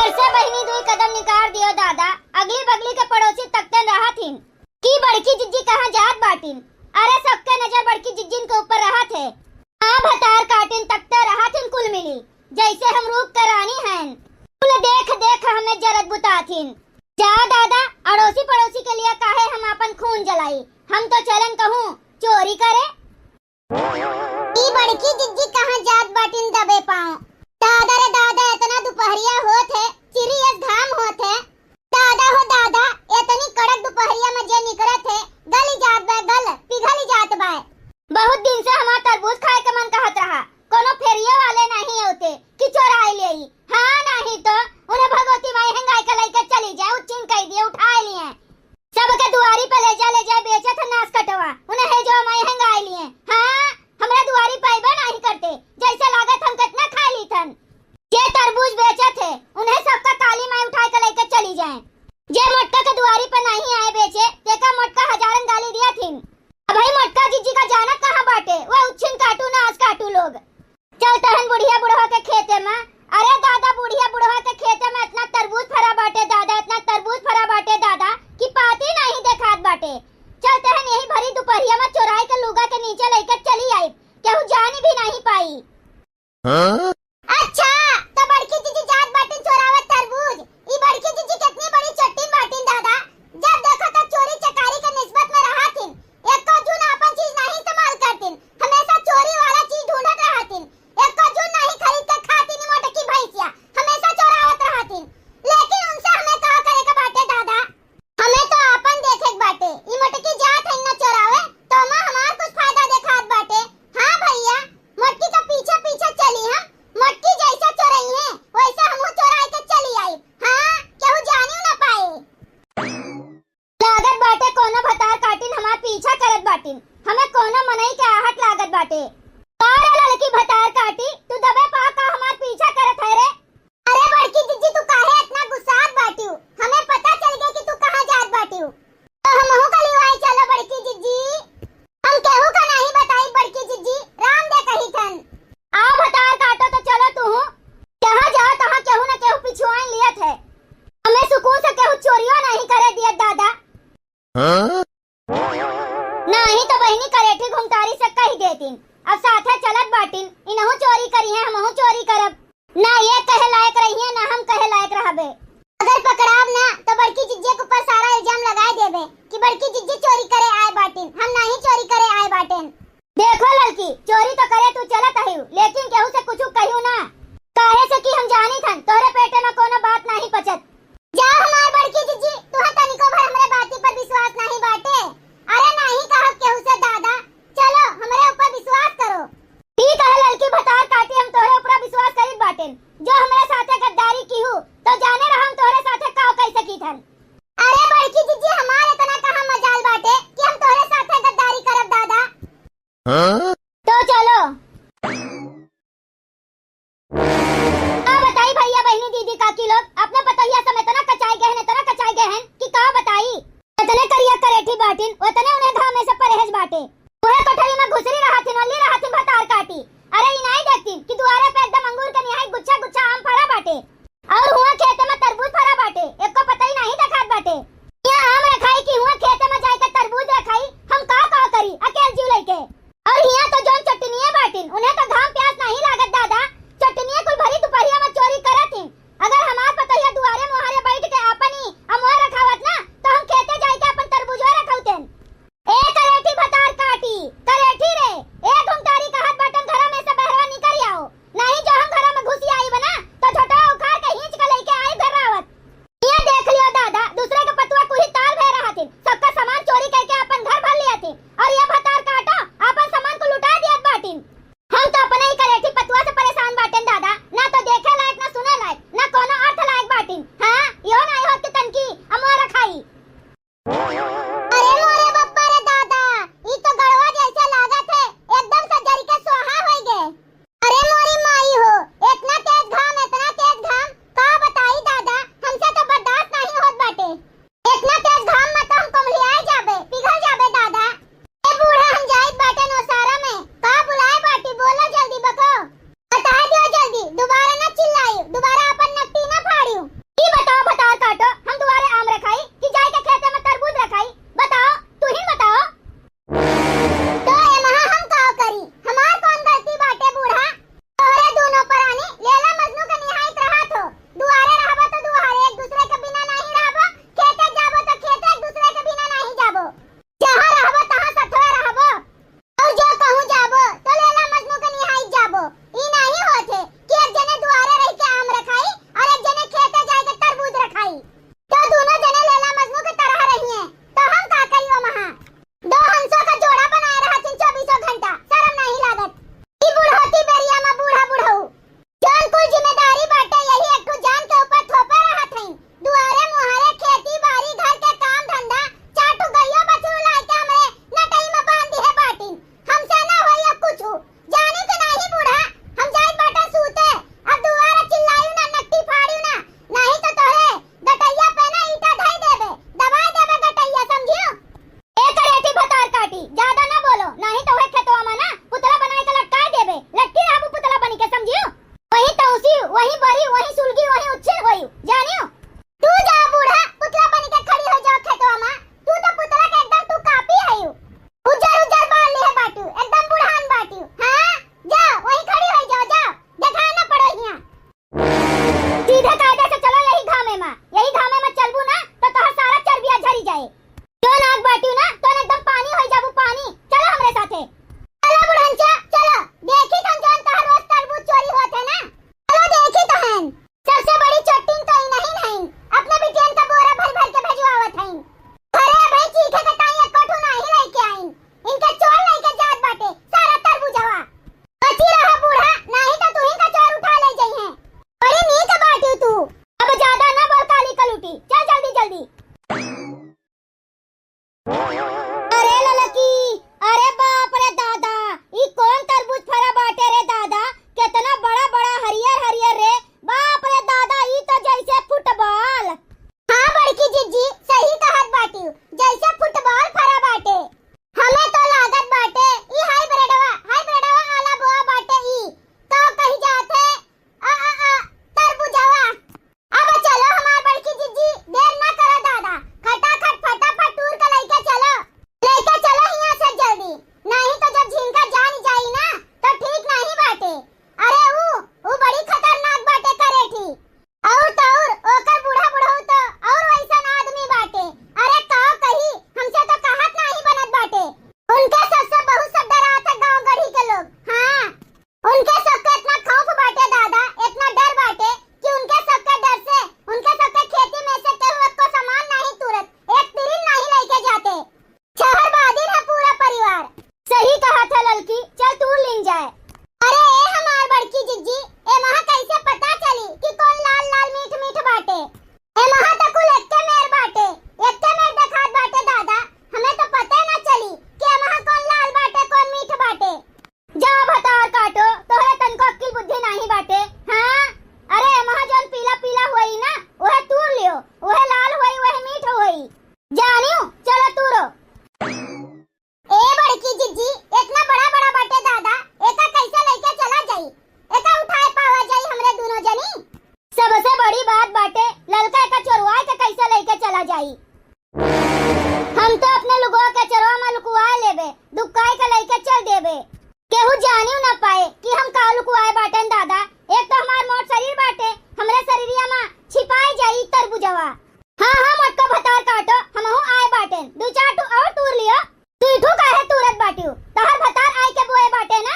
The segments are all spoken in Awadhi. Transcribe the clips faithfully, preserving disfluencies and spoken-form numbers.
ऐसे बहिनी दुई कदम निकार दियो दादा, अगली बगली के पड़ोसी तकतन रहत हिन कि बड़की जिज्जी कहाँ जात बाटिन। अरे सबके नजर बड़की जिज्जिन के ऊपर रहत है। हाँ भतार काटिन तकते रहत हिन कुल मिली, जैसे हम रूप के रानी हन। कुल देख देख हमें जरत बुतात हिन। जा दादा, अड़ोसी पड़ोसी के लिए काहे हम आपन खून जलाई, हम तो चलन कहूँ चोरी करे। ई बड़की जिज्जी कहाँ जात बाटिन दबे पाँव? दादा रे दादा, इतना दुपहरिया होत है, चिरी अस घाम होत है। दादा हो दादा, इतनी कड़क दुपहरिया में जे निकरत है, गली जात बा, गल पिघली जात बा। बहुत दिन से हमार तरबूज खाए के मन कहत रहा, कोनो फेरिये वाले नहीं होते कि चोराई लेई। हाँ, नहीं तो उन्हें भगवती माई हंगाई के लइके चली जाए, उच्चिन कह दिए, उठाए लिए। सबके दुआरी पे ले जा, ले जा, बेचत है नास कटवा, उन्हें है जो माई हंगाई लिए। हाँ, हमरा दुआरी पे अइबे नहीं करते, जैसे लागत हम कितना खा ली थन। जे तरबूज बेचत है, उन्हें सबका काली माई उठाए के लइके चली जाए। जे मोटका के दुआरी पे नहीं आए बेचे, तेका मोटका हजारन गाली दिया थिन। अबही मोटका जिज्जी का जानत कहाँ बाटे, वह उच्छिन काटू ना आस काटू लोग। चल तहन बुढ़िया बुढ़वा के खेते में। अरे दादा, बुढ़िया बुढ़वा के खेते में इतना तरबूज फरा बाटे दादा, इतना तरबूज फरा बाटे दादा कि पाती नहीं देखात बाटे। चल तहन यही भरी दुपहरिया में चोराई के लुगा के नीचे लइके चली आई, केहू जानी भी नहीं पाई। हाँ? अच्छा, तो बड़की जिज्जी जात बाटिन चोरावत तरबूज। ई बड़की जिज्जी कितनी बड़ी चट्टिन बाटिन दादा, जब देखो तब चोरी चकारी के निस्बत में रहत हिन। एको जून आपन चीज नहीं इस्तेमाल करतिन, हमेशा चोरी वाला चीज ढूंढत रहतिन। एको जून नहीं खरीद के खातिन ई मोटकी भैंसिया, हमेशा चोरावत रहतिन। लेकिन उनसे हमें का करे के बाटे दादा? हमें तो आपन देखे के बाटे, ई मोटकी जात है न चोरावे, तो ओमा हमार कुछ फायदा देखात बाटे। हाँ भैया, मोटकी के पीछे पीछे चली हम, मोटकी जैसे चोरई है, वैसे हमहू चोराई के चली आई। हाँ, केहू जानियो ना पाए। लागत बाटे कोनो भतार काटिन हमार पीछा करत बाटिन। हमें कोनो मनई के आहट लागत बाटे। का रे ललकी भतार काटी, तू दबे पा का हमार पीछा करत है रे? अरे बड़की जिज्जी, तू काहे इतना गुस्सात बाटिउ? हमें पता चल गया कि तू कहाँ जात बाटिउ। तो हमहू का लिवाई चलो बड़की जिज्जी। हम केहू का नहीं बताई बड़की जिज्जी, राम दे कही थन। आ भतार काटो तो चलो तू। जहाँ जाओ तहाँ केहू न केहू पिछुआइन लियत है। हमें सुकून से केहू चोरियो नहीं करे दियत दादा। हाँ? नहीं तो बहिनी करेठी घुमतारी से कह देतिन। अब साथे चलत बाटिन, इनहू चोरी करी है, हमहू चोरी करब। ना ये कहे लायक रही है, ना हम कहे लायक रहबे। अगर पकड़ाब ना तो बड़की जिज्जे के ऊपर सारा इल्जाम लगाए देबे कि बड़की जिज्जी चोरी करे आए बाटिन, हम नाही चोरी करे आए बाटेन। देखो ललकी, चोरी तो करे तू चलत आहिउ, लेकिन केहू से कुछ कहियो ना, काहे से कि हम जानी थन तोहरे पेटे में कोनो बात नाही पचत। जा हमार बड़की जिज्जी, तुहा तनिको भर हमरे बाती पर विश्वास नाही बाटे। अरे नाही कहब केहू से दादा, चलो हमरे ऊपर विश्वास करो। ठीक है ललकी भतार काटी, हम तोहरे ऊपर विश्वास करित बाटेन। जो हमरे साथे गद्दारी किहू तो जाने रहा हम तोहरे साथे का कह सकी थन। अरे बड़की जिज्जी, हमार इतना कहाँ मजाल बाटे कि हम तोहरे साथे गद्दारी करब दादा। हाँ? तो चलो। का बताई भैया, बहिनी, दीदी, काकी लोग, अपने पतोहिया से हम इतना कचाई गए हैं, इतना कचाई गए हैं कि का बताई। इतने करिया करेठी बाटिन, उतने उन्हें घामे से परहेज बाटे। उहे कोठरी में घुसरी रहथिन, ओली रहथिन भतार काटी। अरे, ई नाई देखतिन कि दुआरे पे एकदम अंगूर के निहाई गुच्छा गुच्छा आम फरा वहीं बरी, वहीं सुलगी, वहीं उच्छिन होई, जानियो। तू जा बूढ़ा, पुतला बन के खड़ी हो जाओ खेतवा मा। तू तो पुतला के एकदम तू कापी हयू। उज्जर उज्जर बाल लिहे बाटू, एकदम बुढ़ान बाटू। हाँ, जाओ, वहीं खड़ी हो जाओ, जाओ, दिखाई ना पड़ो हियाँ। सीधे कायदे से चलो यही घामे मा, यही घामे मा चलबू ना तो तोहर सारा चर्बिया झरी जाए। जो नाक बाटियो ना, तो एकदम पानी होई जाबू, पानी। चलो हमरे साथे। चलो बुढ़नचा, चलो। देखी थन जौन तोहर रोज तरबूज चोरी होत है ना। चलो देखी थन। सबसे बड़ी चोट्टिन तो इनहीं हईन। अपने बिटियन का बोरा भर भर के भेजवावत हईन। अरे भाई, चीखे के ताई एको ठो नाही लेके आईन। इनके चोर लेके जात बाटे सारा तरबूजवा। बची रहा बूढ़ा, नाही तो तुहीं का चोर उठा ले जइहें। बड़ी नीक बाटियो तू। अब ज्यादा ना बोल काली कलूटी, चल जल्दी जल्दी। अरे ललकी, अरे बाप रे दादा, ई कौन तरबूज फरा बाटे रे दादा? केतना बड़ा बड़ा हरियर हरियर रे। बाप रे दादा, ई तो जैसे फुटबॉल। हाँ बड़की जिज्जी, सही कहत बाटियो, जैसे फुटबॉल फरा बाटे। हमें तो लागत बाटे ई हाइब्रिडवा, हाइब्रिडवा आला बोआ बाटे ई। का कही जात है? आ, आ, आ, तरबूजवा। अब चलो हमार बड़की जिज्जी, देर ना करो दादा, खटाखट फटाफट टूर के लइके चलो, लइके चलो हियाँ से जल्दी, नहीं तो जब झिनका जान जाई ना तो ठीक नहीं बाटे। अरे ऊ, ऊ बड़ी खतरनाक बाटे करेठी। और तो और ओकर बूढ़ा बुढ़ऊ तो और वैसन आदमी बाटे। अरे का कही, हमसे तो कहत नहीं बनत बाटे। उनके सबसे बहुत सब डरात है गाँव गढ़ी के लोग। हाँ, उनके सबके इतना खौफ बाटे दादा, इतना डर बाटे कि उनके सबके डर से, उनके सबके खेती में से केहू एको सामान नहीं तुरत, एक तिरिन नहीं लेके जाते। छहर बादिन है पूरा परिवार। सही कहत है ललकी, चल तूर लीन जाए। अरे ए हमार बड़की जिज्जी, ए महा कैसे पता चली कि कौन लाल लाल मीठ मीठ बाटे? ए महा तो कुल एक्के मेर बाटे, एक्के मेर देखात बाटे दादा, हमें तो पते ना चली कि ए महा कौन लाल बाटे, कौन मीठ बाटे। जा भतार काटो, तोहरे तनको अक्किल बुद्धि नाही बाटे। हाँ, अरे ए महा जौन पीला पीला होई ना, उहे तूर लियो, उहे लाल होई, उहे मीठ होई। जानियो, चलो तूरो। ए बड़की जिज्जी, इतना बड़ा बड़ा बाटे दादा, एका कैसे लेके चला जाई? एका उठाए पावा जाई हमरे दोनों जनी? सबसे बड़ी बात बाटे, ललका एका चोरवाए के कैसे लेके चला जाई? हम तो अपने लुगवा के चोरवा में लुकवाए लेबे, दुकाई के लेके चल देबे। केहू जानियो ना पाए कि हम का लुकवाए बाटेन दादा। एक तो हमार मोट शरीर बाटे, हमरे शरीरिया में छिपाए जाई तरबुजवा। हाँ, हाँ, मोटका भतार काटो, हमहू आए बाटेन, दू चार ठू और तूर लियो। तू इठू काहे तूरत बाटियो? तोहर भतार आए के बोए बाटे ना।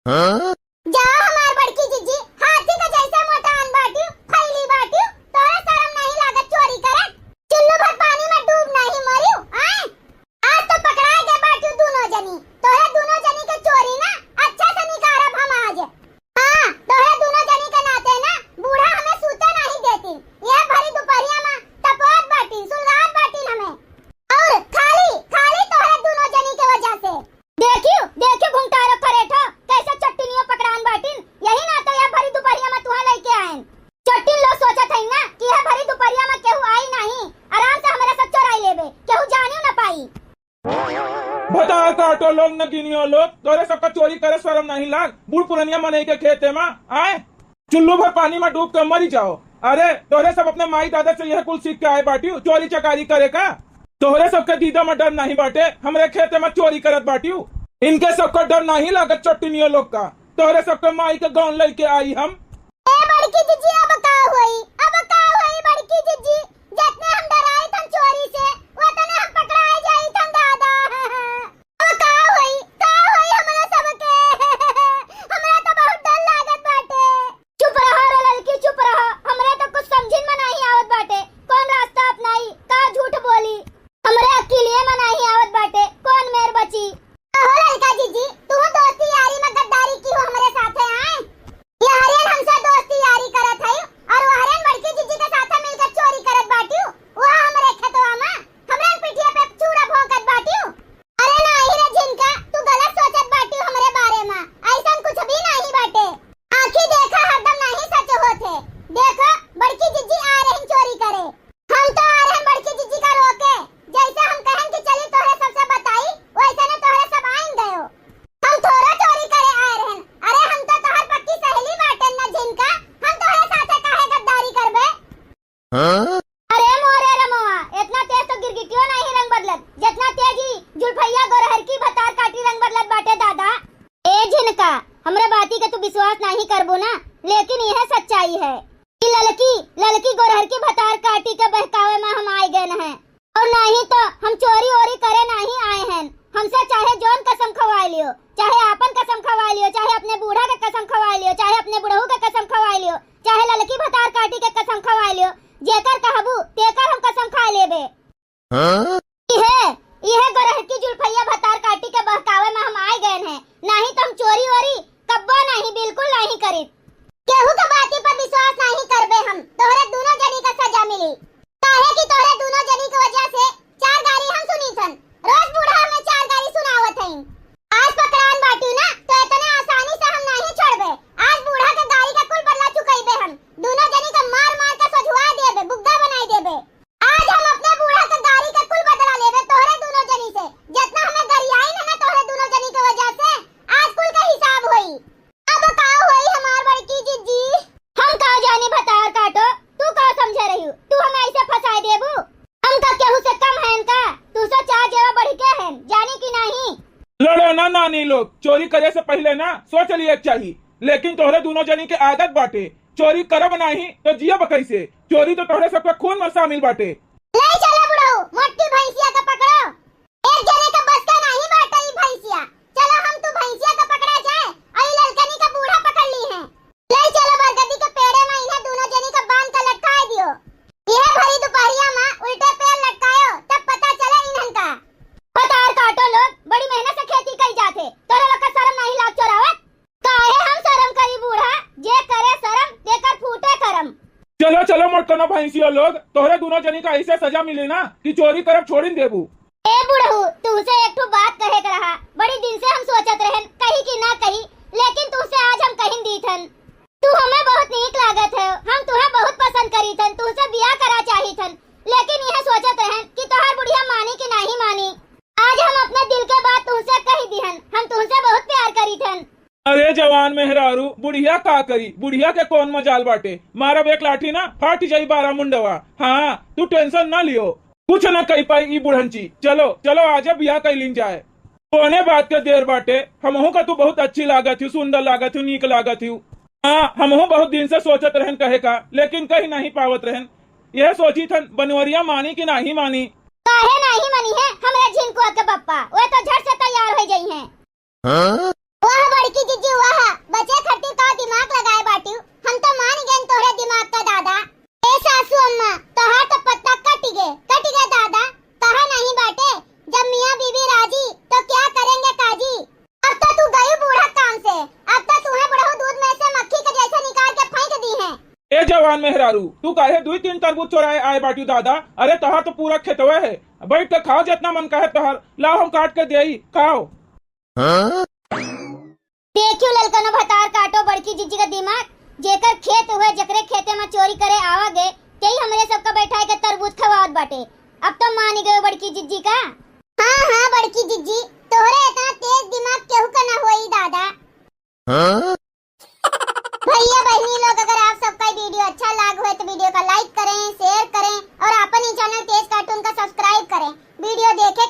हाँ? जा हमार बड़की जिज्जी, हाथी का जैसे मोटान बाटियो, फैली बाटियो, तोहरा शरम नहीं लागत चोरी करत? चुल्लू भर पानी में डूब नहीं मरियो, आए? आज तो पकड़ाए गए बाटियो दोनों जनी, तोहरा दोनों जनी के चोरी ना अच्छा से निकारब हम आज। हाँ, तोहरे दोनों जनी के नाते ना बूढ़ा हमें सूते नहीं देती। यह भरी दोपहरिया में तपोत बाटी, सुलगात बाटी हमें। और खाली, खाली तोहरे दोनों जनी के वजह से। देखियो, देखियो घुंघटारो करेठो, कैसे चट्टनियों पकड़ान बाटिन। यही नाते यह भरी दोपहरिया में तुहा लेके आएन। चट्टिन लोग सोचत हईन ना कि यह भरी दोपहरिया में केहू आई नहीं, आराम से हमारे सब चोराई लेबे, केहू जानियो ना पाई। भतार काटो लोग, नगिनियो लोग, तोरे सबका चोरी करे शरम नहीं लाग? बूढ़ पुरनिया मनई के खेते मा आए, चुल्लू भर पानी मा डूब के मरी जाओ। अरे, तोरे सब अपने माई दादा से यह कुल सीख के आए बाटियो, चोरी चकारी करे का। तोहरे सबके दीदा मा डर नहीं बाटे, हमरे खेते मा चोरी करत बाटियो। इनके सबका डर नहीं लागत चट्टनियो लोग का। तोहरे सबके माई के गौन लइके आई हम। ए बड़की जिज्जी, अब का होई? अब का होई बड़की जिज्जी? जतने हम डराई थन चोरी से, वतने हम पकड़ाए जाई थन दादा। अब का होई? का होई हमरा सबके? हमरा तो बहुत डर लागत बाटे। चुप रहा रे लड़की, चुप रहा। हमरे तो कुछ समझिन में नहीं आवत बाटे। कौन रास्ता अपनाई? का झूठ बोली? हमरे अकेलिए में नहीं आवत बाटे। कौन मेर बची? अहो ललका जिज्जी, तू दोस्ती यारी में गद्दारी की हो हमरे साथे आए? यारियन हमसे दोस्ती यारी करत है, गई है। ई ललकी, ललकी गोरहर की भतार काटी के बहकावे मा हम आए गए हैं। और नाहीं तो हम चोरी ओरी करे नाहीं आए हैं। हमसे चाहे जौन कसम खवाए लियो, चाहे आपन कसम खवाए लियो, चाहे अपने बूढ़ा के कसम खवाए लियो, चाहे अपने बुढ़ऊ के कसम खवाए लियो, चाहे ललकी भतार काटी के कसम खवाए लियो, जेकर कहबू तेकर हम कसम खा लेबे। हाँ? इहे, इहे गोरहर की जुल्फैया भतार काटी के बहकावे मा हम आए गए हैं, नाहीं तो हम चोरी ओरी कब्बो नाहीं, बिल्कुल नाहीं करित। केहू के बाती पर विश्वास नाहीं करबे हम, तोहरे दुनो जनी का सजा मिली। काहे कि तोहरे दुनो जनी के वजह से चार गारी हम सुनी थन। रोज बूढ़ा हमें चार गारी सुनावत हईं। आज पकड़ान बाटी ना, तो इतने आसानी से हम नाहीं छोड़बे। आज बूढ़ा के गारी का कुल बदला चुकइबे हम। दुनो जनी का मार मार के सोझुआ देबे, बुग्गा बनाई देबे। आज हम अपने बूढ़ा के गारी का कुल बदला लेबे तोहरे दुनो जनी से। जितना हमें गरियाइन है ना तोहरे दुनो जनी के वजह से, आज कुल का हिसाब होई। अब का होई हमार बड़की जिज्जी? हम का जानी भतार काटो, तू का समझे रही? तू हमें ऐसे फंसाए देबू? हम का केहू से कम हैं का? तू से चार जेवा बढ़ के हैं, जानी कि नाहीं? लड़ो ना नानी लोग, चोरी करे से पहिले ना सोच लिये के चाही। लेकिन तोहरे दुनो जनी के आदत बाटे, चोरी करब नाहीं तो जियब कैसे? चोरी तो तोहरे सबके खून मा शामिल बाटे। ले चलो बुढ़ऊ, मोटी भैंसिया का पकड़ो। एक जने का बस का नाहीं बाटे ई भैंसिया। चलो हम तू भैंसिया का पकड़ा जाए, और ई ललकनी का बूढ़ा पकड़ ली है। ले चलो बरगदी के पेड़े मा इन्हें दुनो जनी का बांध के लटकाए दियो। यह भरी दुपहरिया मा उल्टे पैर लटकायो, तब पता चले इन्हन का। भतार काटो लोग, बड़ी मेहनत से खेती कई जाथे, तोहरे लोग का शरम नाहीं लाग चोरावत? काहे हम शरम करी बूढ़ा, जे करे शरम, तेकर फूटे करम। चलो, चलो मोटकनो भैंसियो लोग, तोहरे दुनो जनी का ऐसे सजा मिली ना कि चोरी करब छोड़िन देबू। ए बुढ़ऊ, तुहसे एक ठो बात कहे के रहा, बड़ी दिन से हम सोचत रहन, कही कि ना कही, लेकिन तुहसे आज हम कहिन दीथन। तू हमें बहुत नीक लागत है, हम तुहे बहुत पसंद करीथन, तुहसे बियाह करा चाहीथन, लेकिन यह सोचत रहन कि तोहार बुढ़िया मानी कि नाहीं मानी। आज हम अपने दिल के बात तुहसे कही दिहन, हम तुहसे बहुत प्यार करीथन। अरे जवान मेहरारू, बुढ़िया का करी? बुढ़िया के कौन मजाल बाटे? मारब एक लाठी ना, फाट जाई बारह मुंडवा। हाँ, तू tension ना लियो, कुछ ना कही पाई ई बुढ़ंची। चलो, चलो, आजे बियाह कई लीन जाए। कौने बात के देर बाटे? हमहू का तू बहुत अच्छी लागत ही, सुंदर लागत ही, नीक लागत ही। हाँ, हमहू बहुत दिन से सोचत रहन कहे का, लेकिन कही नाहीं पावत रहन। यह सोची थन, बनवरिया मानी कि नाहीं मानी। काहे नाहीं मानी है हमरे झिनकुआ के पप्पा? वे तो झट से तैयार हो जाई हैं। हाँ? वाह बड़की जिज्जी वाह, बचे खातिर का दिमाग लगाए बाटिउ। हम तो मान गए तोहरे दिमाग का दादा। ए सासू अम्मा, तोहार तो पत्ता कट गे, कट गे दादा। कहा नहीं बाटे, जब मियाँ बीबी राजी तो क्या करेंगे काजी। अब तो तू गई बूढ़ा काम से, अब तो तुहे बुढ़ऊ दूध में से मक्खी के जैसे निकाल के फेंक दी हैं। ए जवान मेहरारू, तू काहे दुई तीन तरबूज चोराए आए बाटिउ दादा? अरे तोहार तो पूरा खेतवे है, बैठ के खाओ जितना मन कहे तोहार, लाओ हम काट के देई, खाओ। हाँ? देखियो ललकनो भतार काटो बड़की जिज्जी का दिमाग, जेकर खेत हुए, जेकरे खेते में चोरी करे आवा गे, तेई हमरे सबका बैठाए के तरबूज खवावत बाटे। अब तो मानी गयो बड़की जिज्जी का। हाँ, हाँ, बड़की जिज्जी, तोहरे इतना तेज दिमाग केहू का ना होई दादा। हाँ? भैया बहनी लोग, अगर आप सबका video अच्छा लाग होए तो video का like करें, share करें और अपन ही channel तेज cartoon का subscribe करें। Video देखे